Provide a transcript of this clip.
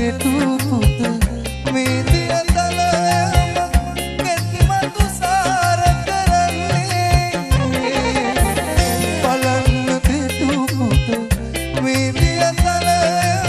දෙතු පුත මේ දිය තලයම ගෙත්මතු සාර කරන්නේ. බලන්න දෙතු පුත මේ දිය තලයම